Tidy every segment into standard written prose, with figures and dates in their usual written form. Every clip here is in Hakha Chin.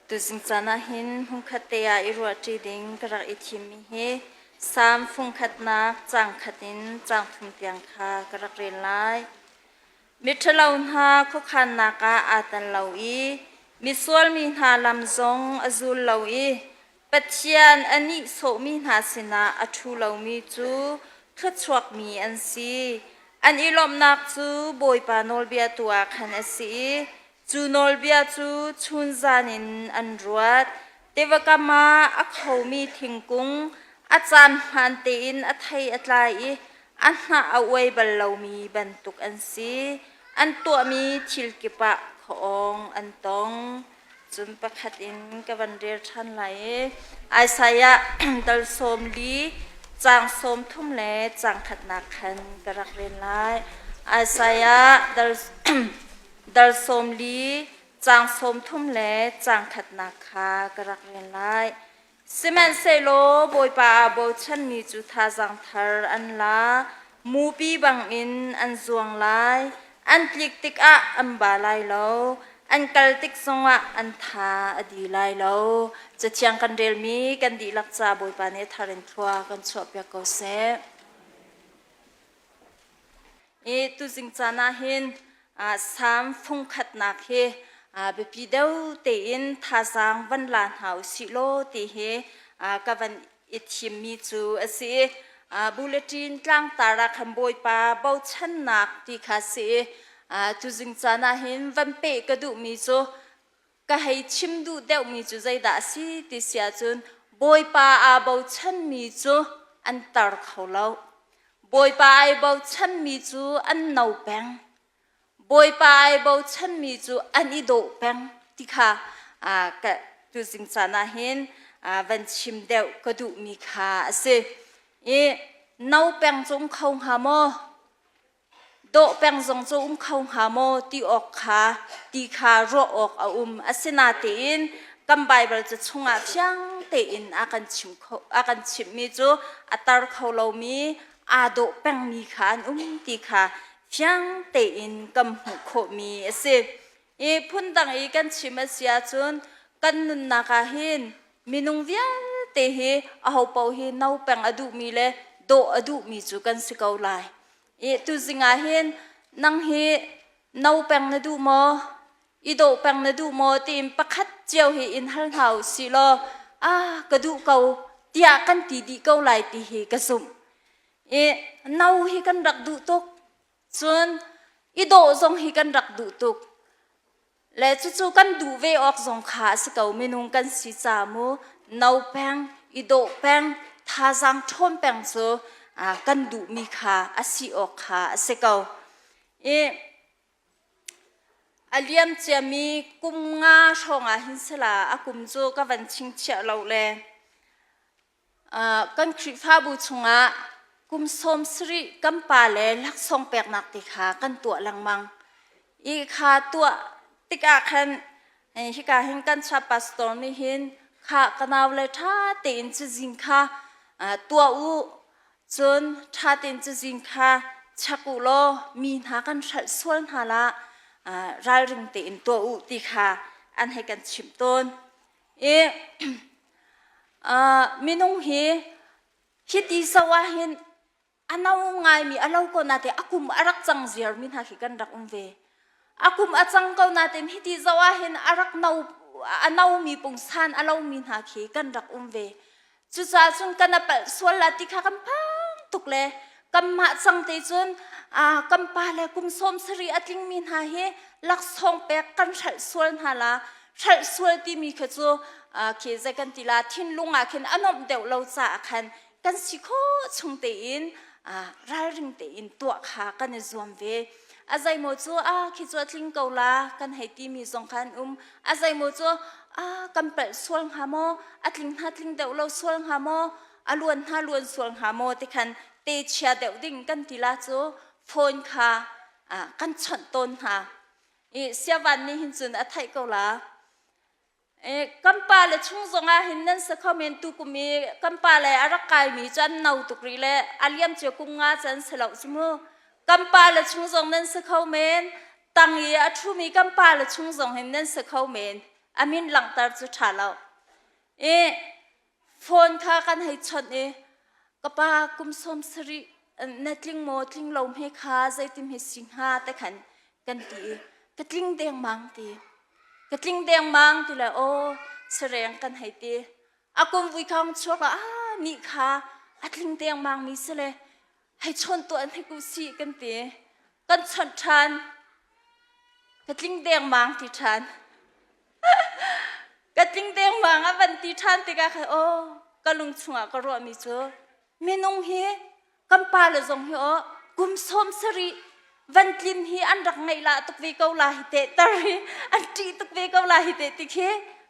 Tuzing caan ah hin hmunkhat te ah i ruahṭi ding ka rak i thimmi hi Salm fungkhatnak caang khat in caang thum tiang kha ka rak rel lai. Miṭhalo hna khuakhannak ah aa tel lo i misual mi hna lam zong a zul lo i Pathian a nihsawhmi hna sinah a ṭhu lomi cu thluachuakmi an si. An i lawmhnak cu Bawipa nawlbia tu ah khan a si i Cu nawlbia cu chunzan in an ruat. Tiva kam ah a khomi thingkung, a caan hmaan tein a thei a tlai i a hnah a uai bal lomi bantuk an si. An tuahmi thil kip ah khuaawng an tong. Cun pakhat in ka van rel ṭhan lai i Isaiah dal 40 caang 30 le caang khatnak khan ka rak rel lai. Isaiah dal Dal 40, caang 30 le caang khatnak kha ka rak rel lai. Sihmanhsehlaw Bawipa aa bochanmi cu thazaang thar an la, mupi bangin an zuang lai, an tlik tikah an ba lai lo, an kal tik zongah an tha a di lai lo. Cathiang kan relmi kan dihlak ca Bawipa nih thar in thlua kan chuahpiak ko seh. I tuzing caan ah hin Salm fungkhatnak hi biapi deuh tein thazaang van la hna u sih law ti hi ka van i thimmi cu a si. Bulletin tlangtar ah khan Bawipa bochannak ti kha a si i tuzing caan ah hin van peh ka duhmi cu ka hei chim duh deuhmi cu zeidah a si ti si ahcun Bawipa aa bochanmi cu an tar kho lo. Bawipa ai bochanmi cu an no peng. Bawipa ai bochanmi cu an i dawh peng ti kha ka tuzing caan ah hin van chim deuh ka duhmi kha a si. I no peng cu um kho hnga maw? Dawh peng zong cu um kho hnga maw ti awk kha ti kha ruah awk a um. Asinain kan Baibal ca chungah fiang tein a kan chim kho a kan chimhmi cu a tar kho lomi aa dawh pengmi kha an um ti kha fiang tein kan hmuh khawhmi a si. I phundang i kan chim a si ahcun kan nunnak ah hin minung vialte hi ahopaoh hi no peng a duhmi le dawh a duhmi cu kan si ko lai. I tuzing ah hin nang hi no peng na duh maw? I dawh peng na duh maw? Tiin pakhat cio hi in hal hna u sih law ah ka duh ko tiah kan ti dih ko lai ti hi ka zumh. I no hi kan rak duh tuk. Cun i dawh zong hi kan rak duh tuk. Le cucu kan duh ve awk zong kha a si ko minung kan si ca mu no peng i dawh peng thazaang ṭhawn peng cu kan duhmi kha a si awk kha a si ko. I a liam ciami kum nga hrawng ah hin sila a kum cu ka van chingchiah lo le Kan Khrihfabu chungah kum 70 kan pa le laksawng peknak ti kha kan tuah lengmang. I kha tuah tikah khan hika hin kan cha pastor nih hin kha ka nau le ṭha tein cazin kha tuah u cun ṭha tein cazin kha chek u law mi hna kan hrelh sual hna la ralring tein tuah u ti kha an hei kan chimh tawn. I minung hi hiti so ah hin a no ngaimi a lo ko nate a kum a rak cang ziarmi hna khi kan rak um ve. A kum a cang ko natin hiti zo ah hin a rak no a nomi pungsan a lomi hna khi kan rak um ve. Cucaah cun kan a palh sual la ti kha kan phang tuk le kanmah cang te cun kan pa le kum 70 a tlingmi hna hi laksawng pek kan hrelh sual hna la hrelh sual timi kha cu khi zei kan ti la thinlung ah khin a nuamh deuh lo caah khan kan si khawh chung tein ralring tein tuah kha kan i zuam ve. A zeimaw cu a khi cu a tling ko la kan hei timi zong kha an um. A zeimaw cu a kan palh sual hnga maw a tling hna tling deuh lo sual hnga maw a luan hna luan sual hnga maw ti khan te chia deuh ding kan ti la cu phone kha kan chawnh tawn hna. I siavan nih hin cun a theih ko la. Kan pale chung zongah hin nan si kho men tukum i kan pale a rak kaimi cu an no tuk rih le a liam cia kum nga cu an si lo cu mu. Kan pale chung zong nan si kho men. Tang i a ṭhumi kan pale chung zong hin nan si kho men. A min langhter cu ṭha lo. I phone kha kan hei chawnh i ka pa kum 70 na tling maw tling lo hme kha zeitim hi si hnga te khan kan ti i ka tling dengmang ti. Ka tling dengmang ti le aw sareng kan hei ti. A kum vui khang chuak ah ah nih kha a tling dengmang mi si le hei chawn tuah hnik u sih kan ti. Kan chawnh ṭhan. Ka tling dengmang ti ṭhan. Ka tling dengmang a van ti ṭhan tikah khan aw ka lung chungah ka ruahmi cu minung hi kan pale zong hi aw kum 70 van tlin hi an rak ngaih lah tuk ve ko la hi teh tar hi an ṭih tuk ve ko la hi teh ti khi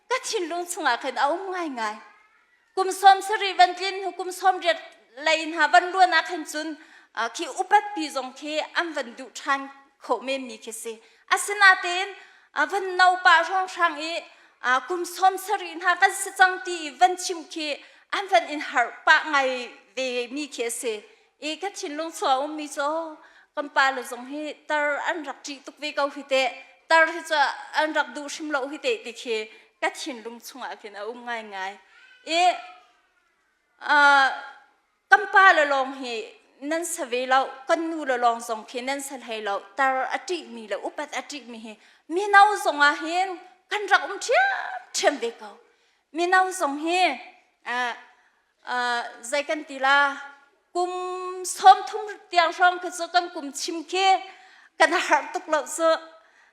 ka thinlung chungah khan a um ngaingai. Kum 70 van tlin hnu kum 80 lei hna van luan ah khan cun khi upat pi zong khi an van duh ṭhan khawh men mi khi si. Asinain van no pah hrawnghrang i kum 70 hna kan si cang ti i van chim khi an van in harh pah ngai ve mi khi a si. I ka thinlung chua ummi cu kan pa le zong hi tar an rak ṭih tuk ve ko hi teh. Tar hi cu an rak duh hrim lo hi teh ti khi ka thinlung chungah khin a um ngaingai. I kan pa le lawng hi nan sa ve lo, kan nu le lawng zong khi nan sa hlei lo. Tar a ṭihmi le upat a ṭihmi hi mino zong ah hin kan rak um ṭhiamṭhiam ve ko. Mino zong hi zei kan ti la kum 30 tiang hrawng khi cu kan kum chim khi kan har tuk lo cu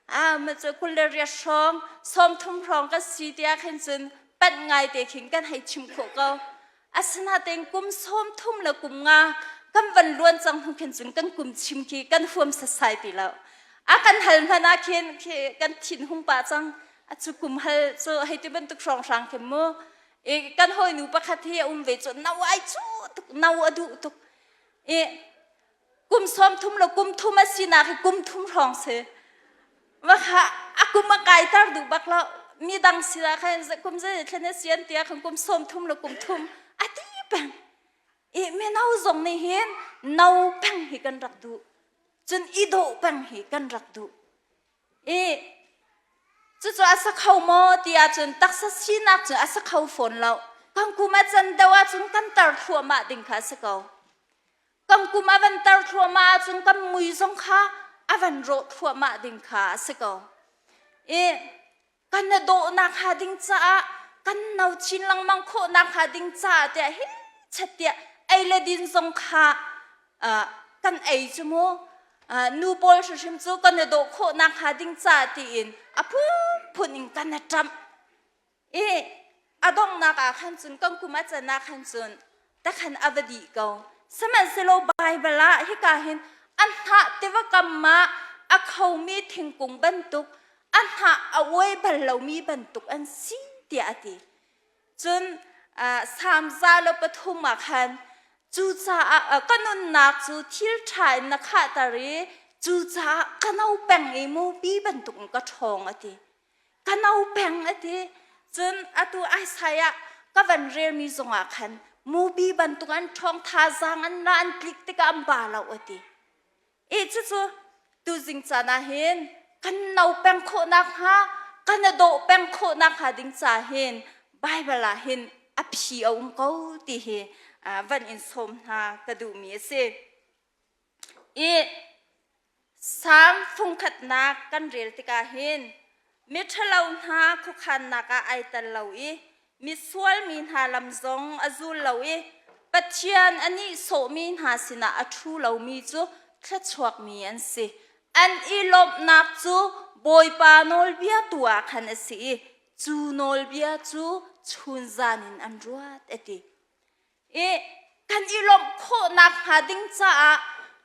a ma cu 28 hrawng 30 hrawng kan si tiah khin cun panh ngai te khin kan hei chim khawh ko. Asinain kum 30 le kum nga kan van luan cang hnu khin cun kan kum chim khi kan huam sasai ti lo. A kan hal hmanh ah khin khi kan thin hung pah cang. A cu kum hal cu hei ti bantuk hrawng hrang khin mu. I kan hawinu pakhat hi a um ve cu no ai cu tuk, no a duh tuk. I kum 30 le kum thum a sinak hi kum thum hrawng si. Va kha a kum a kaiter duh bak lo. Mi dang sinah khan kum zei thlen a si an ti ah khan kum 30 le kum thum a ti peng. I mino zong nih hin no peng hi kan rak duh. Cun i dawh peng hi kan rak duh. I cucu a sa kho maw ti ahcun taksa sinak cu a sa kho fawn lo. Kan kum a can deuh ahcun kan tar thluahmah ding kha a si ko. Kan kum a van tar thluahmah ahcun kan mui zong kha a van rawh thluahmah ding kha a si ko. I kan na dawhnak hnga ding caah kan no chin lengmang khawhnak hnga ding caah tiah hi chat tiah ei le din zong kha kan ei cu mu. Nu pawl hrimhrim cu kan i dawh khawhnak hnga ding caah tiin a phunphun in kan i ṭamh. I a donghnak ah khan cun kan kum a can ah khan cun takhan a va dih ko. Sihmanhsehlaw Baibal ah hika hin a hnah tiva kam ah a khomi thingkung bantuk a hnah a uai bal lomi bantuk an si tiah a ti. Cun Salm 103 ah khan cucaah ka nunnak cu thil ṭha in na khahter i cucaah ka no peng i mupi bantuk in ka ṭhawng a ti. Ka no peng a ti. Cun atu Isaiah ka van relmi zongah khan mupi bantuk an ṭhawng thazaang an la an tlik tikah an ba lo a ti. I cucu tuzing caan ah hin kan no peng khawh nakhnga kan i dawh peng khawh nakhnga ding ca hin Baibal ah hin a phi a um ko ti hi van in sawm hna ka duhmi a si. I Salm fungkhatnak kan rel tikah hin miṭhalo hna khuakhannak ah ai tel lo i misual mi hna lam zong a zul lo i Pathian a nihsawhmi hna sinah a ṭhu lomi cu thluachuakmi an si. An i lawmhnak cu Bawipa nawlbia tu ah khan a si i cu nawlbia cu chunzan in an ruat a ti. I kan i lawmh khawhnak hnga ding caah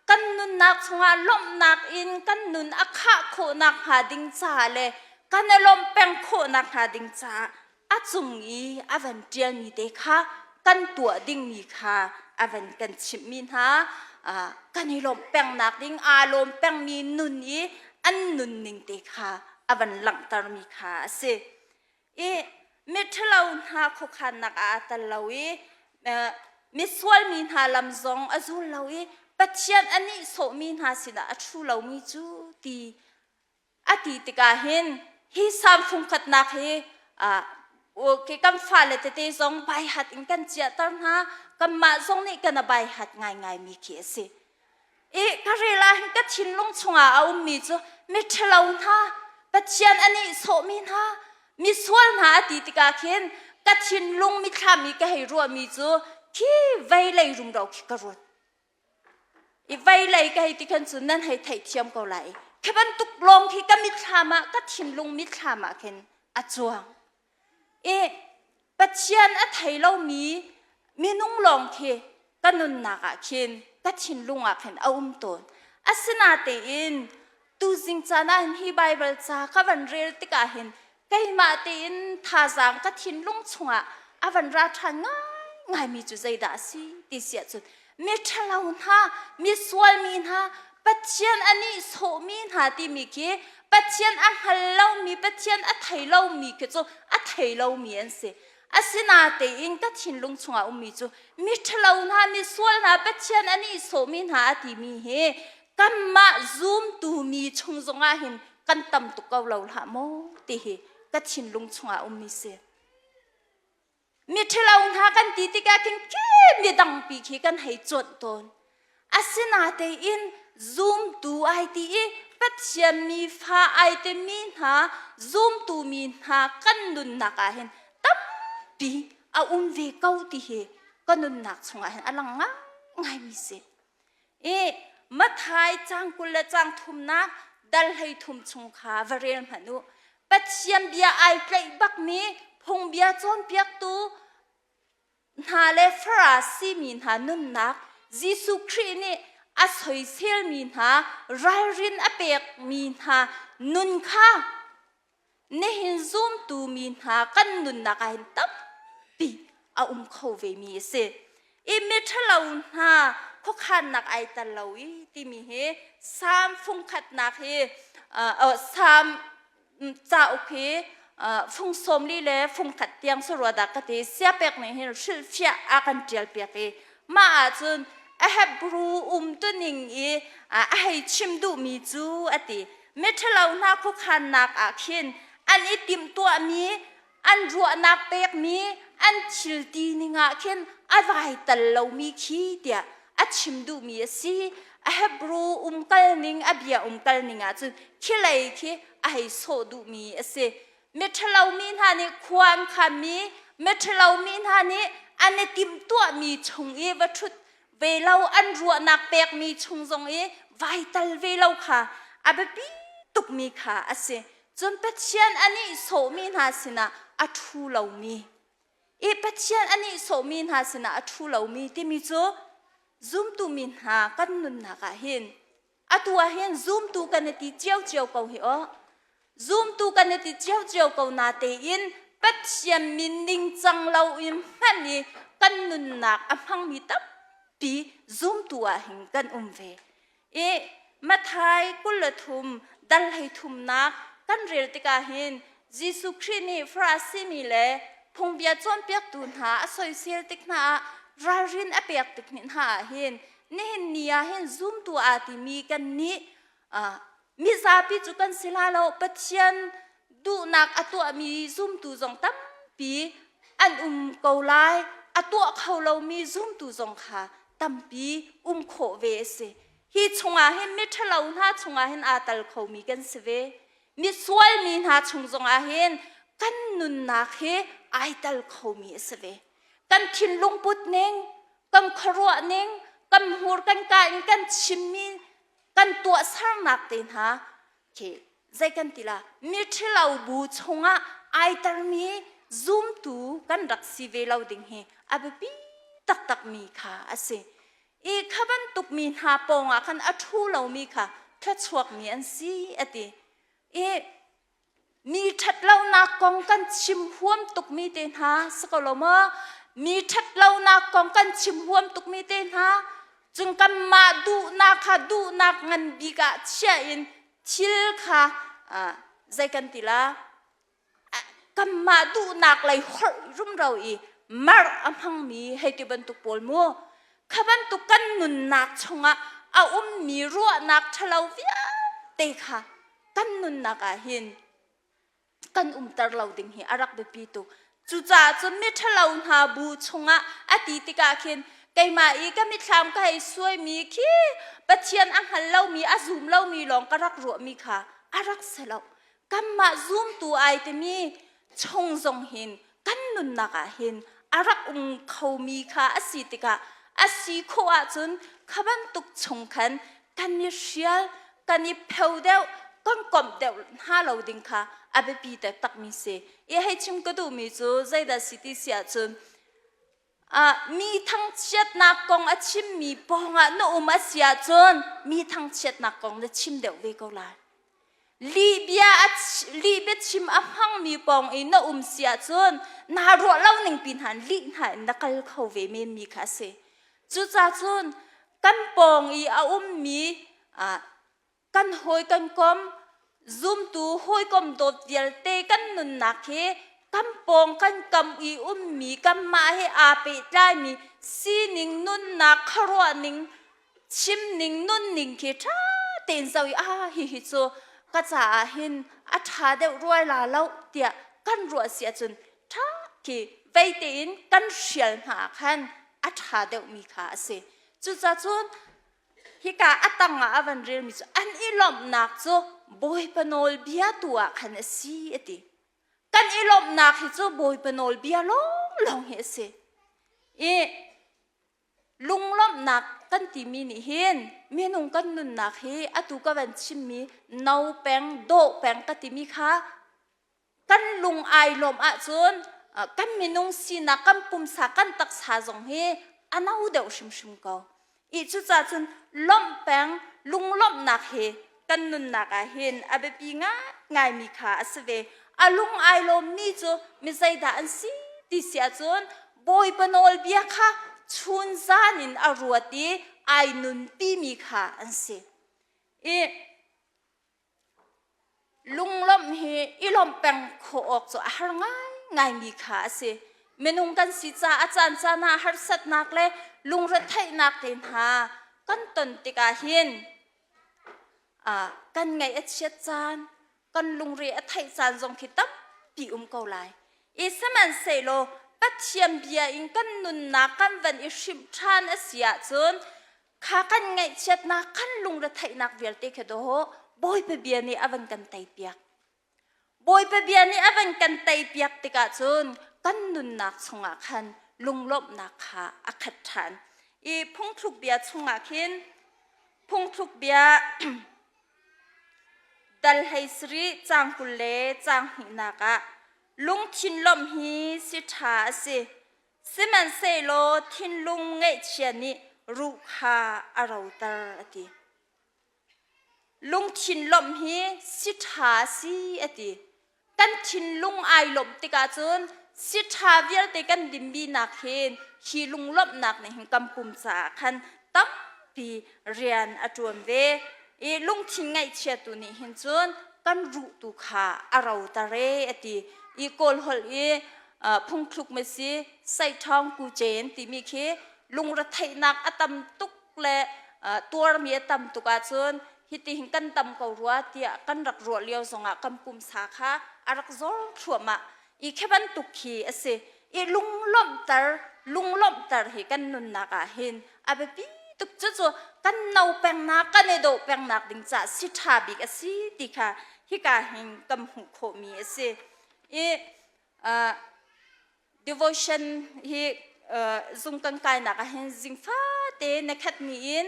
kan nunnak chungah lawmhnak in kan nun a khah khawhnak hnga ding caah le kan i lawmh peng khawhnak hnga ding caah a cung i a van ṭialmi te kha kan tuah dingmi kha a van kan chimhmi hna kan i lawmh pengnak ding aa lawm pengmi nun i an nunning te kha a van langhtermi kha a si. I miṭhalo hna khuakhannak ah aa tel lo i misual mi hna lam zong a zul lo i Pathian a nihsawhmi hna sinah a ṭhu lomi cu ti a ti tikah hin hi Salm fungkhatnak hi. Okay, kan fale tete zong baihat in kan chiahter hna. Kanmah zong nih kan a baihat ngaingai mi khi a si. I ka rel ah hin ka thinlung chungah a ummi cu miṭhalo hna, Pathian a nihsawhmi hna, misual hna a ti tikah khin ka thinlung mithlam i ka hei ruahmi cu khi veilei rumro khi ka ruat. I veilei ka hei ti khan cun nan hei theihthiam ko lai. Khi bantuk lawng khi ka mitthlam ah, ka thinlung mitthlam ah khin a cuang. I Pathian a thei lomi minung lawng khi ka nunnak ah khin ka thinlung ah khin a um tawn. Asinatein tuzing caan ah hin hi Baibal ca ka van rel tikah hin keimah tein thazaang ka thinlung chungah a van ra ṭhan ngaingaimi cu zeidah a si ti si ahcun miṭhalo hna, misual mi hna, Pathian a nihsawhmi hna timi khi Pathian a hngal lomi, Pathian a thei lomi khi cu a thei lomi an si. Asinatein ka thinlung chungah ummi cu miṭhalo hna, misual hna, Pathian a nihsawhmi hna a timi hi kanmah zumtu mi chung zongah hin kan tam tuk ko lo hlah maw ti hi ka thinlung chungah ummi si. Miṭhalo hna kan ti tikah khin khi midangpi khi kan hei cuanh tawn. Asinatein zumtu ai ti i Pathian mi fa ai timi hna zumtu mi hna kan nunnak ah hin tampi a um ve ko ti hi ka nunnak chungah hin a lang ngaingaimi si. I Matthai caang 20 le caang thumnak dal 13 chung kha va rel hmanh u. Pathian bia ai tlaih bakmi phungbia cawnpiaktu hna le Farasi mi hna nunnak Jesuh Khrih nih a soiselmi hna ralrin a pekmi hna nun kha nihin zumtu mi hna kan nunnak ah hin tampi a um kho ve mi a si. I miṭhalo hna khuakhannak ai tel lo i timi hi Salm fungkhatnak hi Salm cauk hi fung 40 le fung khat tiang sarua dah ka ti siapek nih hin hrilhfiah a kan ṭial piak i mah ahcun a Hebrew umtuning i a hei chim duhmi cu a ti Miṭhalo hna khuakhannak ah khin an i timhtuahmi, an ruahnak pekmi, an thil ti ning ah khin a vai tal lomi khi tiah a chim duhmi a si. A Hebrew umkal ning, a bia umkal ning ah cun khilei khi a hei sawh duhmi a si. Miṭhalo mi hna nih khua an khanmi, miṭhalo mi hna nih an i timhtuahmi chung i va ṭhut ve lo an ruahnak pekmi chung zong i vai tal ve lo kha a biapi tukmi kha a si. Cun Pathian a nihsawhmi hna sinah a ṭhu lomi i Pathian a nihsawhmi hna sinah a ṭhu lomi timi cu zumtu mi hna kan nunnak ah hin Atu ah hin zumtu kan i ti ciocio ko hi aw. Zumtu kan i ti ciocio ko na tein Pathian min ningcang lo in hmanh i kan nunnak a hmangmi tampi zumtu ah hin kan um ve. I Matthai 23 dal hlei thumnak kan rel tikah hin Jesuh Khrih nih Farasi mi le phungbia cawnpiaktu hna a soisel tik hna ah ralrin a pek tik hna ah hin nihin ni ah hin zumtu aa timi kan nih mizapi cu kan si la lo Pathian duhnak a tuahmi zumtu zong tampi an um ko lai a tuah kho lomi zumtu zong kha tampi um khawh ve a si hi chungah hin miṭhalo hna chungah hin aa tal khomi kan si ve misual mi hna chung zongah hin kan nunnak hi ai tal khomi a si ve kan thinlung put ning kan khuaruah ning kan hmur kan ka in kan chimmi kan tuahsernak te hna khi zei kan ti la miṭhilo bu chungah ai termi zumtu kan rak si ve lo ding hi a biapi taktak mi kha a si i kha bantuk mi hna pawngah khan a ṭhu lomi kha thluachuakmi an si a ti i Mi ṭhatlonak kong kan chim huam tukmi te hna si ko lo maw? Mi ṭhatlonak kong kan chim huam tukmi te hna cun kanmah duhnak kha duhnak ngan bik ah chia in thil kha zei kan ti la kanmah duhnak lei holh rumro i marh a hmangmi hei ti bantuk pawl mu kha bantuk kan nunnak chungah a ummi ruahnak ṭhalo vialte kha kan nunnak ah hin Kan umter lo ding hi a rak biapi tuk. Cucaah cun miṭhalo hna bu chungah a ti tikah khin keimah i ka mithlam ka hei suaimi khi Pathian a hngal lomi a zum lomi lawng ka rak ruahmi kha a rak si lo. Kanmah zumtu ai timi chung zong hin kan nunnak ah hin a rak um khomi kha a si tikah a si khawh ahcun kha bantuk chung khan kan i hrial kan i pheu deuh kan komh deuh hna lo ding kha a biapi taktakmi si. I hei chim ka duhmi cu zeidah si ti si ahcun mi thangchiatnak kong a chimmi pawngah na um a si ahcun mi thangchiatnak kong na chim deuh ve ko lai. Lihbia a lihbiachim a hmangmi pawng i na um si ahcun naa ruah lo ning pi hna lih hna in na kal kho ve menmi kha a si. Cucaah cun kan pawng i a ummi kan hawi kan kom zumtu hawikom dawt vialte kan nunnak hi kan pawng kan kam i ummi kanmah he aa pehtlaimi sining nunnak khuaruahning chimning nunning khi ṭha tein zoh i ah hihi cu ka caah hin a ṭha deuh ruai la lo tiah kan ruah si ahcun ṭha khi vei tein kan hrial hna ah khan a ṭha deuhmi kha a si. Cucacun hika a tangah a van relmi cu an i lawmhnak cu Bawipa nawlbia tu ah khan a si a ti. Kan i lawmhnak hi cu Bawipa nawlbia lawnglawng hi a si. I lunglawmhnak kan timi nih hin minung kan nunnak hi atu ka van chimmi no peng dawh peng ka timi kha kan lung ai lawm ahcun kan minung sinak kan pumsa kan taksa zong hi a no deuh hrimhrim ko. I cucaah cun lawmh peng lunglawmhnak hi kan nunnak ah hin a biapi ngaingaimi kha a si ve. A lung ai lawmmi cu mi zeidah an si ti si ahcun Bawipa nawlbia kha chun zan in a ruat i ai nunpimi kha an si. I Lunglawmh hi i lawmh peng khawh awk cu a har ngaingaimi kha a si. Minung kan si caah a caancaan ah harsatnak le lungretheihnak te hna kan ton tikah hin kan ngaih a chiat caan, kan lungre a theih caan zong khi tampi um ko lai. I sihmanhsehlaw Pathian bia in kan nunnak kan van i hrimh ṭhan a si ahcun kha kan ngaihchiatnak kan lungretheihnak vialte kha dawh Bawipa bia nih a van kan teipiak. Bawipa bia nih a van kan teipiak tikah cun kan nunnak chungah khan lunglawmhnak kha a khat ṭhan. I phungthluk bia chungah khin phungthluk bia dal hlei sarih caang 20 le caang hnihnak ah lungthin lawmh hi si ṭha a si. Sihmanhsehlaw thinlung ngaihchia nih ruh kha a roter a ti. Lungthin lawmh hi si ṭha a si a ti. Kan thinlung ai lawmh tikah cun si ṭha vialte kan dinmi nak hin hi lunglawmhnak nih hin kan pum caah khan tampi rian a ṭuan ve. I lungthin ngaihchia tu nih hin cun kan ruh tu kha a roter e a ti. I Kawl holh i phungthluk ma si saiṭhawng kucen timi khi lungretheihnak a tam tuk le tuarmi a tam tuk ahcun hiti hin kan tam ko rua tiah kan rak ruah lio zongah kan pumsa kha a rak zor thluahmah i khi bantuk khi a si i lunglawmhter lunglawmhter hi kan nunnak ah hin a biapi tuk. Cucu kan no pengnak kan i dawh pengnak ding caah si ṭha bik a si ti kha hika hin kan hmuh khawhmi a si. I devotion hi zung kan kainak ah hin zingfate nikhat ni in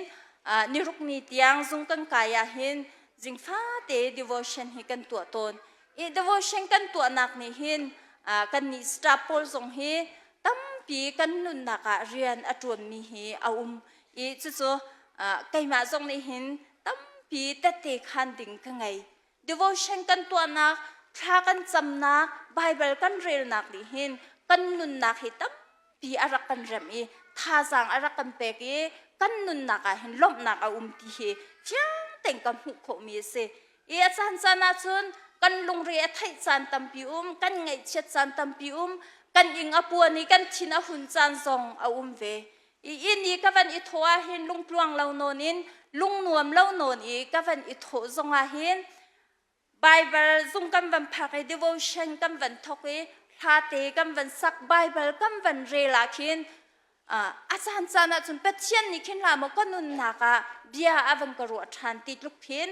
niruk ni tiang zung kan kai ah hin zingfate devotion hi kan tuah tawn. I devotion kan tuahnak nih hin kan nih staff pawl zong hi tampi kan nunnak ah rian a ṭuanmi hi a um i cucu keimah zong nih hin tampi tette khan ding ka ngei. Devotion kan tuahnak, thla kan camnak, Bible kan relnak nih hin kan nunnak hi tampi a rak kan remh i thazaang a rak kan pek i kan nunnak ah hin lawmhnak a um ti hi fiang tein ka hmuh khawhmi a si. I a caan caan ahcun kan lungre a theih caan tampi um, kan ngaihchiat caan tampi um, kan ing a puan i kan thin a hun caan zong a um ve. I inn i ka van i thawh ahhin lungtluang lo nawn in lungnuam lo nawn i ka van i thawh zong ahhin. Bible zung kan van phak i devotion kan van thok i hla te kan van sak Bible kan van rel ah khin a caan caan ahcun Pathian nih khin hlah maw ka nunnak ah bia a van ka ruah ṭhan ti tluk khin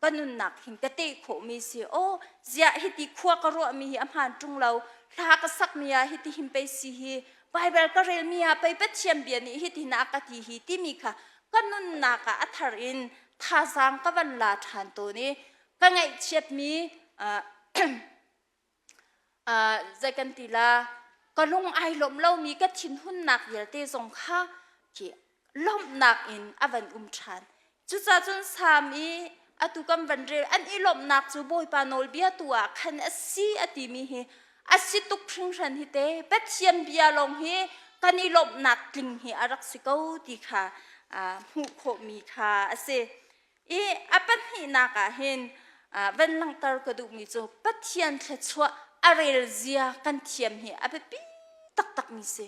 ka nunnak hin ka teh khawhmi si. Aw ziah hiti khua ka ruahmi hi a hmaan ṭung lo, hla ka sakmi ah hiti hin pei si hi, Bible ka relmi ah pei Pathian bia nih hitin a ka ti hi timi kha ka nunnak ah a thar in thazaang ka van la ṭhan tawn i ka ngaihchiatmi zei kan ti la, ka lung ai lawmh lomi ka thinhunnak vialte zong kha khi lawmhnak in a van um ṭhan. Cucaah cun Salm i atu kan van rel an i lawmhnak cu Bawipa nawlbia tu ah khan a si a timi hi a si tuk hringhran hi te. Pathian bia lawng hi kan i lawmhnak tling hi a rak si ko ti kha hmuh khawhmi kha a si. I a pahnihnak ah hin van langhter ka duhmi cu Pathian thluachuah a rel zia kan thiam hi a biapi taktakmi si.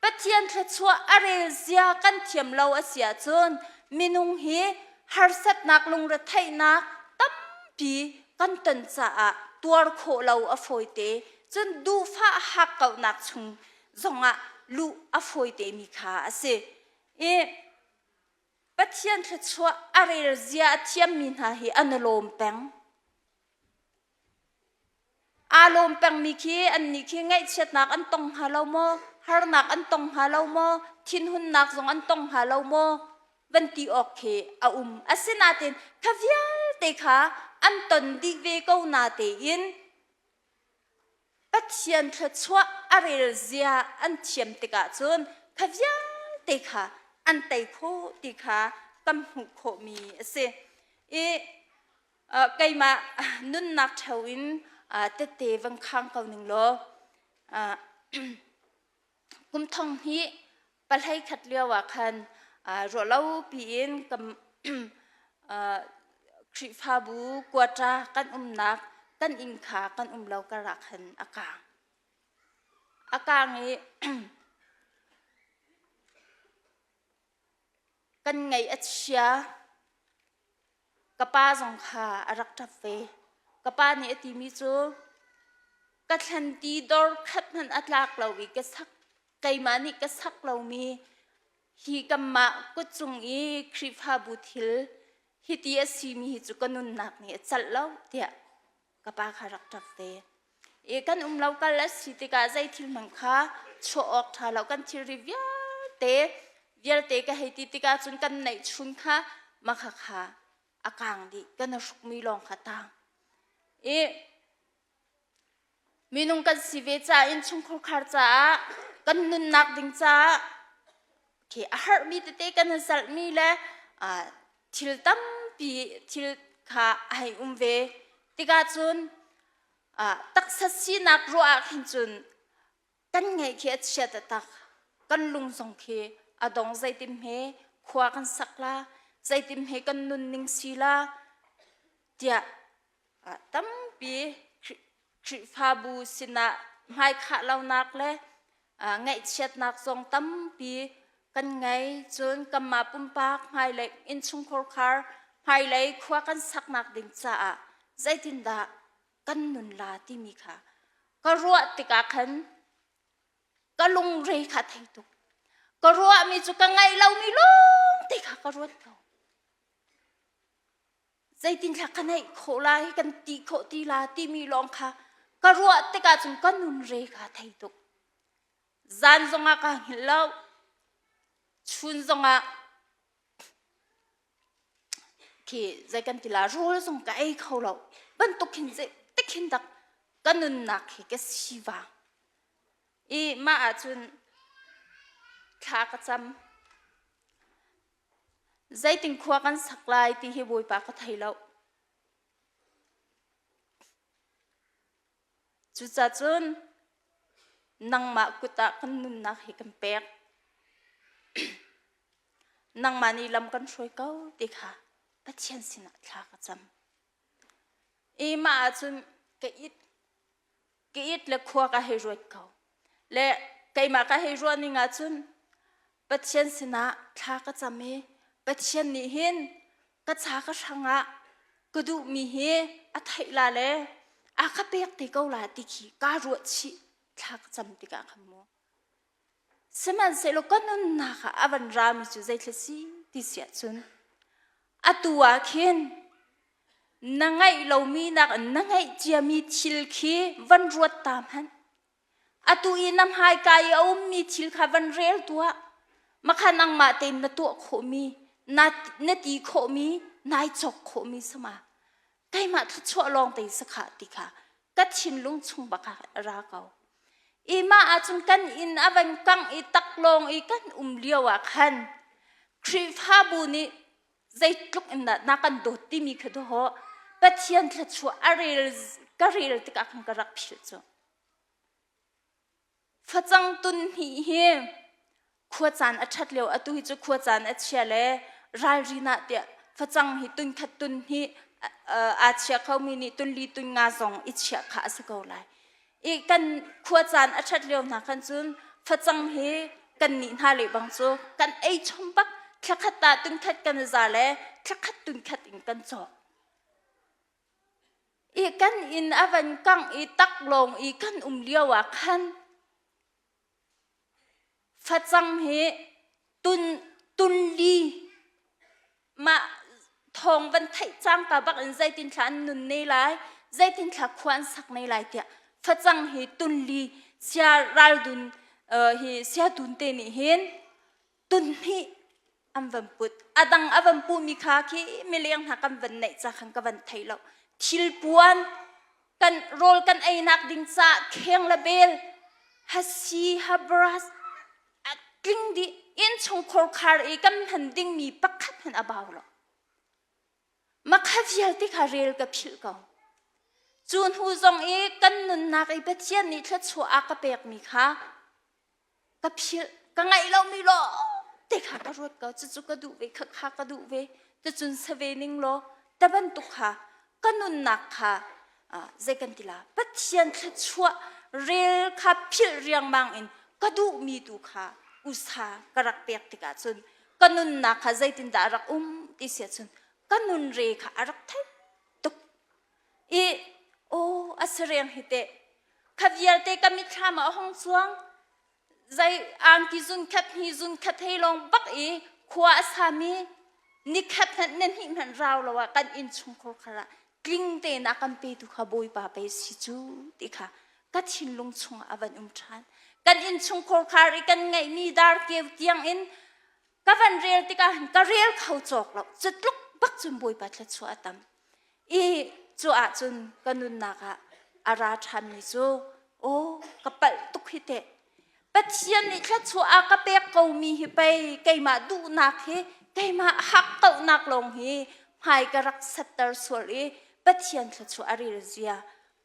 Pathian thluachuah a rel zia kan thiam lo a si ahcun minung hi harsatnak lungretheihnak tampi kan ton caah tuar khawh lo a fawite, cun duhfah hakkauhnak chung zongah luh a fawite mi kha a si. I Pathian thluachuah a rel zia a thiammi hna hi an i lawm peng. Aa lawm pengmi khi annih khi ngaihchiatnak an tong hnga lo maw? Harnak an tong hnga lo maw? Thinhunnak zong an tong hnga lo maw? Van ti awk khi a um. Asinain kha vialte kha an ton dih ve ko natein Pathian thluachuah a rel zia an thiam tikah cun kha vialte kha an tei khawh ti kha kan hmuh khawhmi a si. I keimah nunnak ṭheo in tette van khang ko ning law kum thong hnih pahlei khat lio ah khan ruahlo piin kan Khrihfabu quata kan umnak kan inn kha kan um lo karah khan a kaang. A kaang i kan ngaih a chia. Ka pa zong kha a rak ṭap ve. Ka pa nih a timi cu ka thlanti dor khat hmanh a tlak lo i ka sak keimah nih ka sak lomi hi kanmah kutcung i Khrihfabu thil hiti a simi hi cu ka nunnak nih a celh lo tiah ka pa kha rak ṭap ve. I kan um lo kal a si tikah zei thil hmanh kha chuah awk ṭha lo, kan thilri vialte vialte ka hei ti tikah cun kan neih chun kha makha kha a kaang dih, kan i hrukmi lawng kha tang. I minung kan si ve caah innchungkhar khar caah kan nunnak ding caah khi a harhmi tete kan i zalhmi le thil tampi thil kha a hei um ve tikah cun taksa sinak ruah ah khin cun kan ngeih khi a chia taktak, kan lung zong khi a dong, zeitin hme khua kan sak la, zeitin hme kan nunning si la tiah tampi Khrihfabu sinah hmaikhah lonak le ngaihchiatnak zong tampi kan ngei. Cun kanmah pumpak hmailei innchungkhar khar hmailei khua kan saknak ding caah zeitindah kan nun la timi kha ka ruah tikah khan ka lungre kha thei tuk. Ka ruahmi cu ka ngaih lomi lawng te kha ka ruat ko. Zeitinthla ka neih khawh lai, kan ti khawh ti la timi lawng kha ka ruah tikah cun ka nun re kha thei tuk. Zan zongah ka hngilh lo, chun zongah khi zei kan ti la, rawl zong ka ei kho lo bantuk hin zei tik hin dak ka nunnak hi ka sivang. I mah ahcun thla ka cam. Zeitin khua kan sak lai ti hi Bawipa ka thei lo. Cucacun nangmah kut ah kan nunnak hi kan pek. Nangmah nih lam kan hruai ko ti kha Pathian sinah thla ka cam. I mah ahcun ka it ka it le khua ka hei ruat ko. Le keimah ka hei ruah ning ahcun Pathian sinah thla ka cam i Pathian nih hin ka cha ka hrang ah. Ka duhmi hi a theih la le a ka pek te ko la ti khi kaa ruah chih thla ka cam tikah khan mu. Sihmanhsehlaw ka nunnak ah a van rami cu zeithla si ti si ahcun atu ah khin na ngeih lomi nakin na ngeih ciami thil khi van ruat ta hmanh. Atu i na hmaika i a ummi thil kha van rel tuah. Makha nangmah tein na tuah khawhmi, na, na ti khawhmi, nai cawk khawhmi sama. Keimah thluachuah lawng te sakha ti kha ka thinlung chung bak ah a ra ko. I mah ahcun kan inn a van kangh i taklawng i kan um lio ah khan Khrihfabu nih zeitluk in dah na kan dawt timi kha dawh Pathian thluachuah a rel ka rel tikah khan ka rak philh cu. Facang tun hnih hi khua caan a ṭhat lio atu hi cu khua caan a chia le ralrin ah tiah facang hi tun khat tun hnih aa chia khomi nih tun li tun nga zong i chiah kha a si ko lai. I kan khua caan a ṭhat lio hna khan cun facang hi kan nih hna le bang cu kan ei chom bak thlakhat ah tun khat kan za le thlakhat tun khat in kan cawk. I kan inn a van kangh i taklawng i kan um lio ah khan facang hi tun tunli mah thawng van theih cangka bak in zeitin thla an nun ne lai zeitin thla khua an sak ne lai tiah facang hi tunli sia raldun hi sia tun te nih hin tunhnih an van put a dang a van pumi kha khi mileng hna kan van neih ca khan ka van thei lo thil puan kan rawl kan einak ding ca kheng le bel hasi habras a tling dih inn chung khorkhar i kan hman dingmi pakhat hmanh a bau lo makha vialte kha rel ka philh ko cu hnu zong i kan nunnak i Pathian nih thluachuah a ka pekmi kha ka philh ka ngaih lomi law te kha ka ruat ko cucu ka duh ve kha kha ka duh ve cucun save ning law ta bantuk kha ka nunnak kha zei kan ti la Pathian thluachuah rel kha philh riangmang in ka duhmi tu kha usa ka rak pek tikah cun ka nunnak kha zeitindah a rak um ti si ahcun ka nun re kha a rak thei tuk I aw a si reng hi teh. Kha vialte ka mitthlam ah a hung cuang. Zei angki zun khat hi zun khat hei lawng bak i khua a sami nikhat hmanh na hnih hmanh rau lo ah kan inn chungkhur khar ah tling tein a kan petu kha Bawipa pei si cu ti kha ka thinlung chungah a van um ṭhan. Kan inn chungkhur khar i kan ngeihmi darkeu tiang in ka van rel tikah ka rel kho cawk lo cu tluk bak cun Bawipa thluachuah a tam i cu ahcun ka nunnak ah a ra ṭhanmi cu aw ka palh tuk hi teh Pathian nih thluachuah a ka pek komi hi pei keimah duhnak hi keimah hakkauhnak lawng hi hmai ka rak setter sual i Pathian thluachuah a rel zia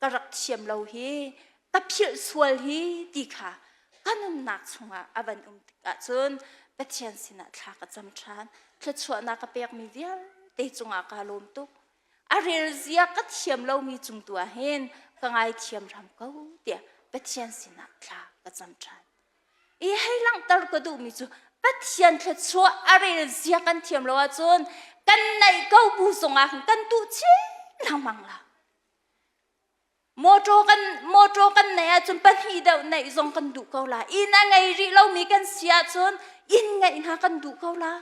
ka rak thiam lo hi ka philh sual hi ti kha ka nunnak chungah a van um tikah cun Pathian sinah thla ka cam ṭhan thluachuahnak ka pekmi vialte cungah kaa lawm tuk a rel zia ka thiam lomi cung tu ah hin ka ngaithiam hram ko tiah Pathian sinah thla ka cam ṭhan i hei langhter ka duhmi cu Pathian thluachuah a rel zia kan thiam lo ahcun kan naih ko bu zongah kan tuh chin lengmang la Motor kan motor kan neih ahcun pahnih deuh neih zong kan duh ko la. Inn a ngei rih lomi kan si ahcun inn ngeih hna kan duh ko la.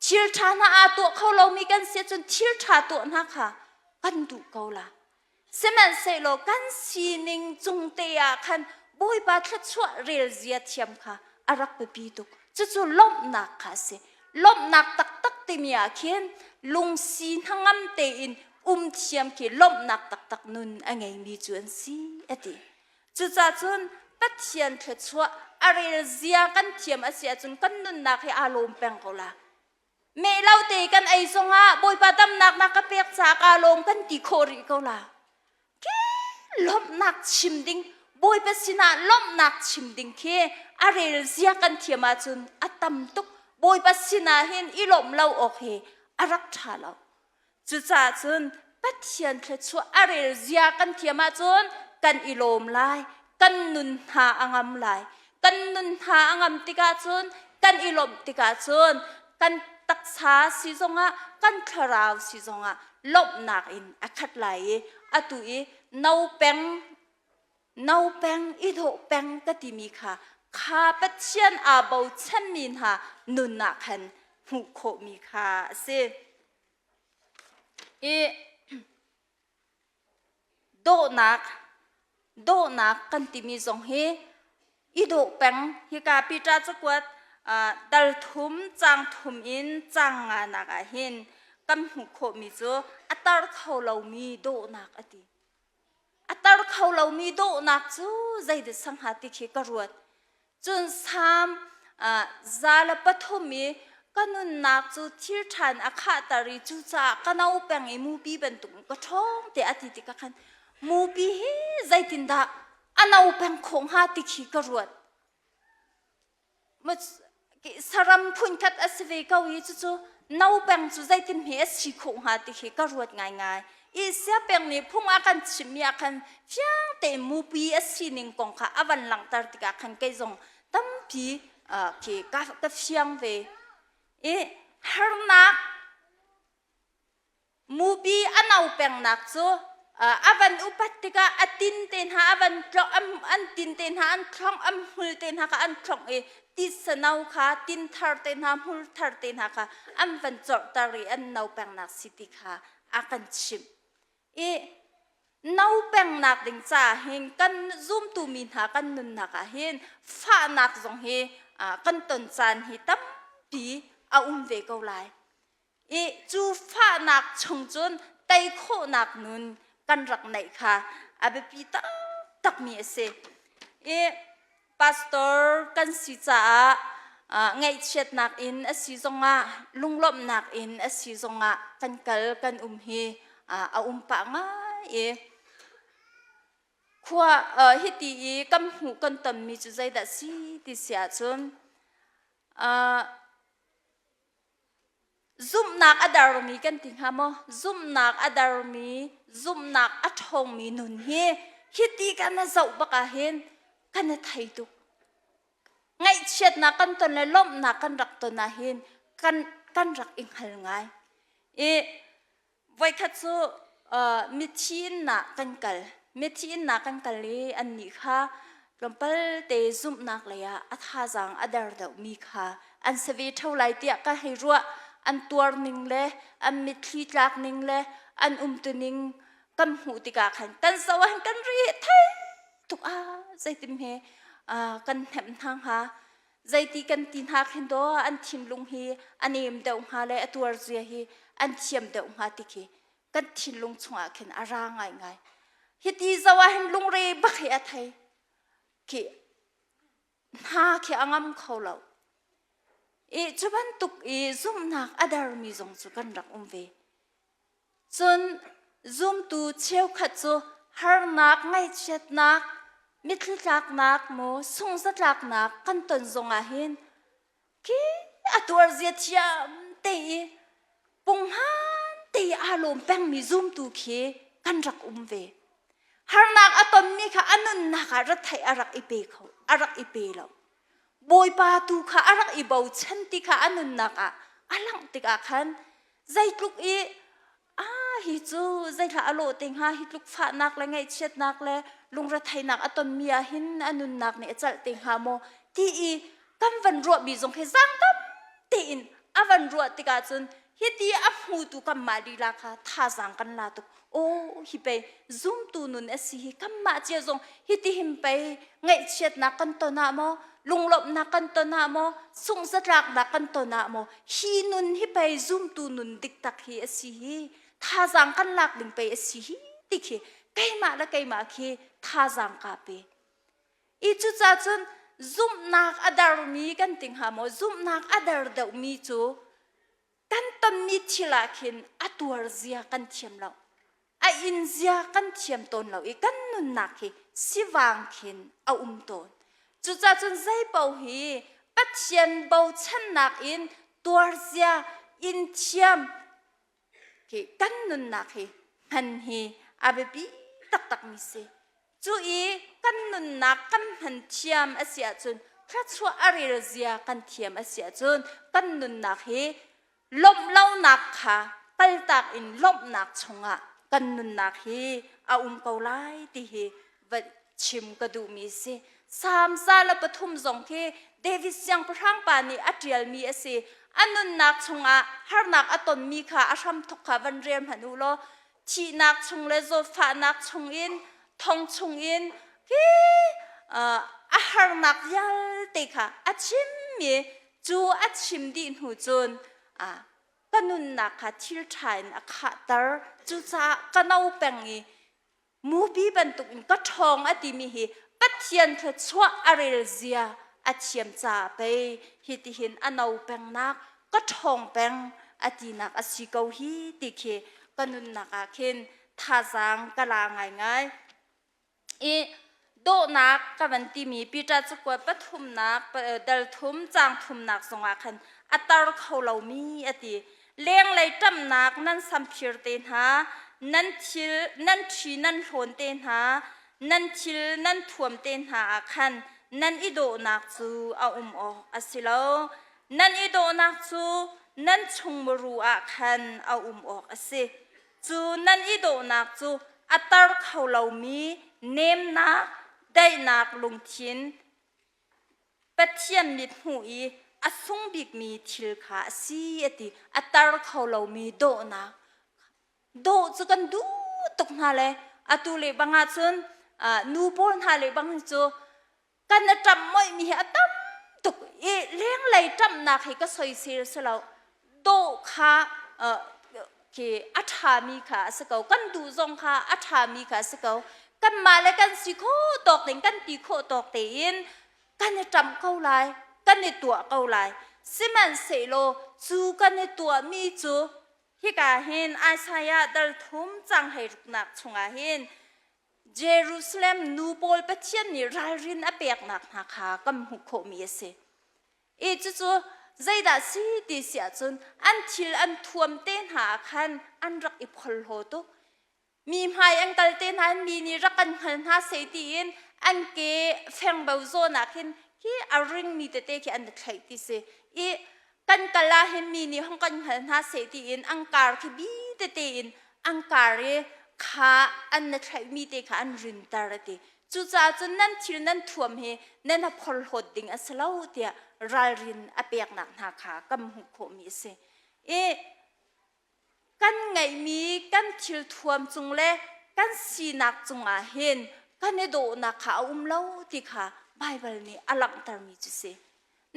Thil ṭha hna aa tuah kho lomi kan si ahcun thil ṭha tuah hna kha kan duh ko la. Sihmanhsehlaw kan sining cung te ah khan Bawipa thluachuah rel zia thiam kha a rak biapi tuk. Cucu lawmhnak kha a si. Lawmhnak taktak timi ah khin lungsi hnangam tein um thiam khi lawmhnak taktak nun a ngeimi cu an si a ti. Cucaah cun Pathian thluachuah a rel zia kan thiam a si ahcun kan nunnak hi aa lawm peng ko la. Meh lo te kan ei zongah Bawipa damnak na ka pek caah kaa lawm kan ti khawh rih ko la. Ke lawmhnak chim ding Bawipa sinah lawmhnak chim ding khi a rel zia kan thiam ahcun a tam tuk. Bawipa sinah hin i lawmh lo awk hi a rak ṭha lo. Cucaah cun Pathian thluachuah a rel zia kan thiam ahcun kan i lawm lai, kan nun hna a ngam lai. Kan nun hna a ngam tikah cun kan i lawmh tikah cun kan taksa si zongah kan thlarau si zongah. lawmhnak in a khat lai i atu i no peng no peng i dawh peng ka timi kha kha Pathian aa bochanmi hna nun ah khan hmuh khawhmi kha a si. I Dawhnak Dawhnak kan timi zong hi i dawh peng. Hika Peter cakuat dal thum caang thum in caang nganak ah hin kan hmuh khawhmi cu a tar kho lomi dawhnak a ti. A tar kho lomi dawhnak cu zeidah sang hnga ti khi ka ruat. Cun Salm 103 i ka nunnak cu thil ṭhan a khahter i cucaah ka no peng i mupi bantuk in ka ṭhawng tiah a ti tikah khan mupi hi zeitindah a no peng khawh hnga ti khi ka ruat. Saram phunkhat a si ve ko i cucu no peng cu zeitin hme a si khawh hnga ti khi ka ruat ngaingai. I siapeng nih phung a kan chimhmi ah khan fiang tein mupi a sining kong kha a van langhter tikah khan kei zong tampi khi ka fiang ve. I harnak mupi a no pengnak cu a van upat tikah a tin te hna a van an tin te hna an thlong an hmul te hna kha an thlong i titsa no kha tin thar te hna hmul thar te hna kha an van corhter i an no pengnak si ti kha a kan chimh i no pengnak ding caah hin kan zumtu mi hna kan nunnak ah hin fahnak zong hi kan ton caan hi tampi a um ve ko lai i cu fahnak chung cun tei khawhnak nun kan rak neih kha a biapi taktakmi a si i Pastor kan si caah ngaihchiatnak in a si zongah lunglawmhnak in a si zongah kan kal kan um hi a um pah ngai i khua hiti i kan hmuh kan tonmi cu zeidah si ti si ahcun Zumhnak a dermi kan ti hnga maw? Zumhnak a dermi, zumhnak a ṭhawngmi nun hi hiti kan a zoh bak ah hin kan i thei tuk. Ngaihchiatnak kan ton le lawmhnak kan rak ton ah hin kan, kan rak i hngal ngai. I Voikhat cu mithi inn ah kan kal. Mithi inn ah kan kal i annih kha tlawmpal te zumhnak lei ah a thazaang a der deuhmi kha an si ve ṭheo lai tiah ka hei ruah. An tuar ning le an mitthli tlak ning le an umtuning kan hmuh tikah khan kan zoh ah kan ri thei tuk ah zeitin he kan hnemh hna hnga. Zeiti kan ti hna khin daw an thinlung hi a nem deuh hnga le a tuar zia hi an thiam deuh hnga ti khi kan thinlung chungah khin a ra ngaingai. Hiti zo ah hin lungre bak hi a thei. Khi hna khi a ngam kho lo. I cu bantuk i zumhnak a dermi zong cu kan rak um ve. Cun zumtu cheukhat cu harnak, ngaihchiatnak, mitthli tlaknak maw sungzatlaknak kan ton zongah hin khi a tuarzia thiam te i punghman te i aa lawm pengmi zumtu khi kan rak um ve. Harnak a tonmi kha a nunnak ah retheih a rak i pe kho, a rak i pe lo. Bawipa tu kha a rak i bochan ti kha a nunnak ah a langh tikah khan zeitluk i a hi cu zeihlah a lawh te hnga hi tluk fahnak le ngaihchiatnak le lungretheihnak a tonmi ah hin a nunnak nih a celh te hnga maw ti i kan van ruahmi zong hi zaang tam tein a van ruah tikah cun hiti a hmutu kanmah lila kha thazaang kan la tuk aw hi pei zumtu nun a si hi kanmah cia zong hiti hin pei ngaihchiatnak kan ton ah maw lunglawmhnak kan ton ah maw sunghzatlaknak kan ton ah maw hi nun hi pei zumtu nun diktak hi a si hi thazaang kan lak ding pei a si hi ti khi keimah le keimah khi thazaang ka pe i cucaah cun zumhnak a dermi kan ti hnga maw zumhnak a der deuhmi cu kan tonmi thil ah khin a tuar zia kan thiam lo a in zia kan thiam tawn lo i kan nunnak hi sivang khin a um tawn cucaah cun zeipaoh hi Pathian bochannak in tuar zia in thiam khi kan nunnak hi hman hi a biapi taktakmi si Cu i kan nunnak kan hman thiam a si ahcun thluachuah a rel zia kan thiam a si ahcun kan nunnak hi lawmh lonak kha kaltak in lawmhnak chungah kan nunnak hi a um ko lai ti hi va chim ka duhmi si. Salm 103 zong khi David siangpahrang pa nih a ṭialmi a si. A nunnak chungah harnak a tonmi kha a hramthawk kha van rel hmanh u law thihnak chung le zawtfahnak chungin thong chungin hi a harnak vialte kha a chimmi cu a chim dih hnu cun ka nunnak kha thil ṭha in a khahter. Cucaah ka no peng i mupi bantukin ka ṭhawng a timi hi Pathian thluachuah a rel zia a thiam caah pei hitihin a no pengnak ka ṭhawng peng a tinak a si ko hi ti khi ka nunnak ah khin thazaang ka la ngaingai. I dawhnak ka van timi Peter cakuat pathumnak dal thum caang thumnak zongah khan a tar kho lomi a ti. Lenglei ṭamhnak nan samphir te hna, nan thil nan ṭhi nan hlawn te hna, nan thil nan thuam te hna ah khan nan i dawhnak cu a um awk a si lo. Nan i dawhnak cu nan chungmuru ah khan a um awk a si. Cu nan i dawhnak cu a tar kho lomi nemnak, daihnak lungthin, Pathian mithmuh i a sung bikmi thil kha a si a ti. A tar kho lomi dawhnak. Dawh cu kan duh tuk hna le atu le bang ahcun nu pawl hna le bang cu kan a ṭamh moihmi hi a tam tuk i lenglei ṭamhnak hi ka soisel si lo. Dawh kha khi a ṭhami kha a si ko. Kan duh zong kha a ṭhami kha a si ko. Kanmah le kan si khawh tawk ding, kan ti khawh tawk tein kan i ṭamh ko lai, kan i tuah ko lai. Sihmanhsehlaw cu kan i tuahmi cu hika hin Isaiah dal thum cang hei ruknak chungah hin Jerusalem nu pawl Pathian nih ralrin a peknak hna kha kan hmuh khawhmi a si. I cucu zeidah si ti si ahcun an thil an thuam te hna ah khan an rak i pholhlaw tuk. Mi hmai an kal te hna in mi nih rak kan hngal hna seh tiin an ke fengbo zawn ah khin khi a ringmi tete khi an i thlaih ti si. I kan kal ah hin mi nih hong kan hngal hna seh tiin an kar khi bi tete in an kar i kha an na thlaihmi te kha an rinter a ti. Cucaah cun nan thil nan thuam hi nan ha phorhlawt ding a si lo tiah ralrin a peknak hna kha kan hmuh khawhmi a si. I kan ngeihmi kan thil thuam cung le kan sinak cungah hin kan i dawhnak kha a um lo ti kha Baibal nih a langhtermi cu si.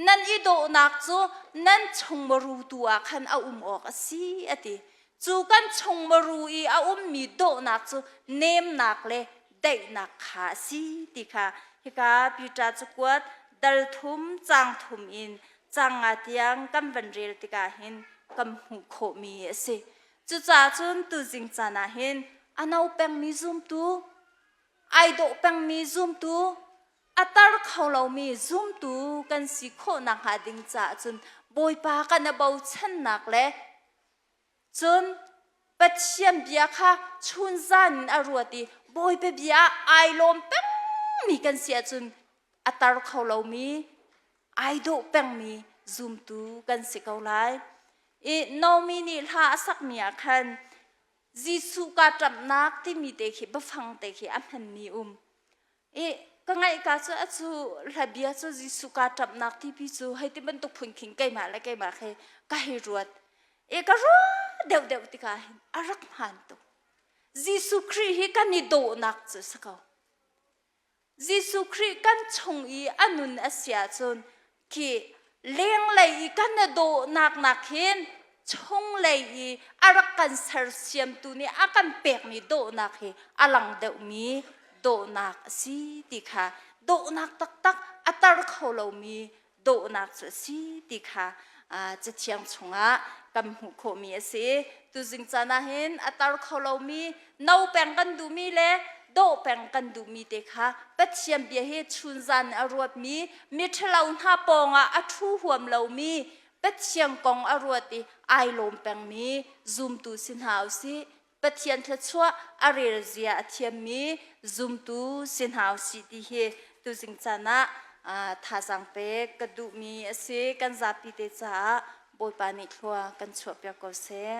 Nan i dawhnak cu nan chungmaru tu ah khan a um awk a si a ti. Cu kan chungmaru i a ummi dawhnak cu nemnak le daihnak kha a si ti kha hika Peter cakuat dal thum caang thum in caang nga tiang kan van rel tikah hin kan hmuh khawhmi a si. Cucaah cun tuzing caan ah hin a no pengmi zumtu, ai dawh pengmi zumtu, a tar kho lomi zumtu kan si khawh nakhnga ding caah cun Bawipa kan a bochannak le cun Pathian bia kha chunzan in a ruat i Bawipa bia ah ai lawm pengmi kan si ahcun a tar kho lomi ai dawh pengmi zumtu kan si ko lai. I Naomi nih hla a sakmi ah khan Jesuh kaa ṭamhnak timi te khi biafang te khi a hmanmi um. I ka ngaihka cu a cu hla bia cu Jesuh kaa ṭamhnak tipi cu hei ti bantuk phun khin keimah le keimah khi ka hei ruat. I ka ruah deuhdeuh tikah hin a rak hmaan tuk. Jesuh Khrih hi kan i dawhnak cu si ko. Jesuh Khrih kan chung i a nun a si ahcun khi lenglei i kan i dawhnak nak hin chunglei i a rak kan sersiamtu nih a kan pekmi dawhnak hi a lang deuhmi dawhnak a si ti kha dawhnak taktak a tar kho lomi dawhnak cu a si ti kha Cathiang chungah kan hmuh khawhmi a si. Tuzing caan ah hin a tar kho lomi no peng kan duhmi le dawh peng kan duhmi te kha Pathian bia hi chunzan a ruatmi miṭhalo hna pawngah a ṭhu huam lomi Pathian kong a ruat i ai lawm pengmi zumtu si hna usih. Pathian thluachuah a rel zia a thiammi zumtu si hna usih ti hi tuzing caan ah thazaang pek ka duhmi a si. Kan zapi te caah Bawipa nih thlua kan chuahpiak ko seh.